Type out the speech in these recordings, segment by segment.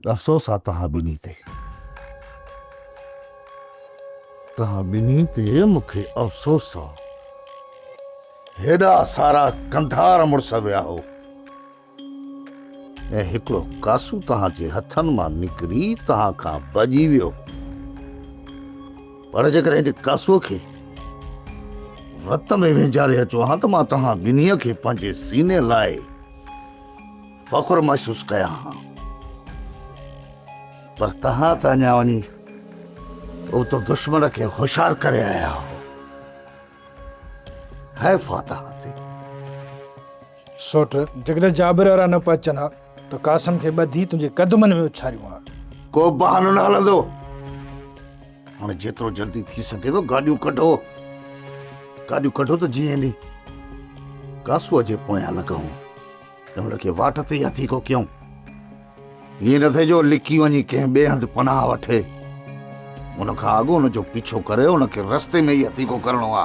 افسوس آ توهان ٻنهي تي. توهان ٻنهي تي مون کي افسوس آ. هيڏا سارا ڪنڌار مڙس ويا هو ۽ هڪڙو ڪاسو توهان جي هٿن مان نڪري توهان کان ڀڄي ويو. پر جيڪڏهن هن ڪاسوء کي رت ۾ وهنجاري اچو ها ته مان توهان ٻنهي کي پنهنجي سيني لاء فخر محسوس ڪيان ها. پر توهان ته اڃا وڃي اتو دشمن کي هوشيار ڪري آيا هو. حيف آ توهان تي. سوٽ، جيڪڏهن جابر وارا نه پهچن ها ته قاسم کي ٻڌي تنهنجي قدمن ۾ اڇاريون ها. ڪو بهانو نه هلندو. هاڻي جيترو جلدي ٿي سگهيو گاڏيون ڪڍو. گاڏيون ڪڍو ته جيئن هلي قاسوء جي پويان لڳون ۽ هن کي واٽ تي ئي هٿيڪو ڪيون. ائين نه ٿئي جو لڪي وڃي ڪنهن ٻئي هنڌ پناهه وٺي. ان کان اڳ ان جو پيڇو ڪري ان کي رستي ۾ ئي هٿيڪو ڪرڻو آ.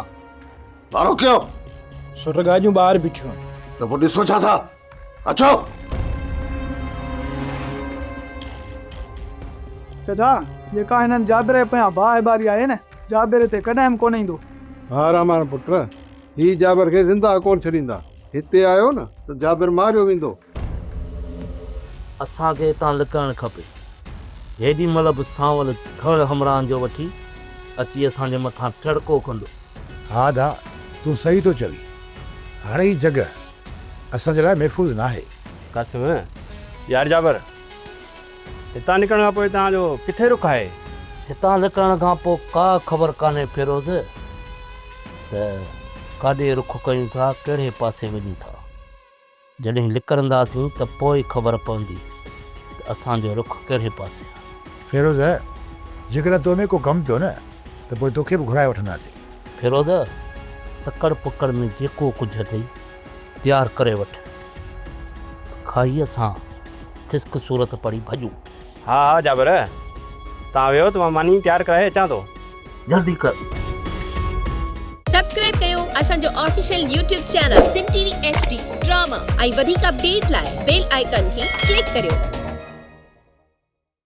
وارو ڪيو. سوٽ گاڏيون ٻاهر بيٺيون آهن. ته پوء ڏسو ڇا ٿا. اچو. چچا، جيڪا هنن جابر جي پويان باهه ٻاري آهي نه، جابر هتي ڪڏهن به ڪونه ايندو. ها رحمان پٽ، هي جابر کي زنده ڪونه ڇڏيندا. هتي آيو نه ته جابر ماريو ويندو. اسان کي هتان لڪڻ کپي. هيڏي مهل به سانول ڌڙ همراهن جو وٺي اچي اسان جي مٿان ٽڙڪو ڪندو. ها ادا، تون صحيح ٿو چوين. هاڻي هي جڳهه اسان جي لاء محفوظ ناهي. قاسم، يار جابر، هتان نڪرڻ کان پوء توهان جو ڪٿي رخ آهي؟ هتان نڪرڻ کان پوء ڪا خبر ڪانهي فيروز ته ڪاڏي رخ ڪيون ٿا، ڪهڙي پاسي وڃون ٿا. جڏهن لڪرنداسين ته پوء خبر پوندي ته اسان جو رخ ڪهڙي پاسي آهي. فيروز، جيڪڏهن تو ۾ ڪو ڪم پيو نه ته پوء توکي به گهرائي وٺنداسين. فيروز، تڪڙ پڪڙ ۾ جيڪو ڪجهه اٿئي تيار ڪري وٺ. کاهيء سان فسق صورت پڙهي ڀڄون. ها ها جابر، توهان ويهو ته مان ماني تيار ڪرائي اچان ٿو. جلدي ڪر. سبسڪرائب ڪيو اسان جو official YouTube channel Sindh T V H D drama ۽ وڌيڪ اپڊيٽ لاء بيل آئيڪان کي ڪلڪ ڪريو.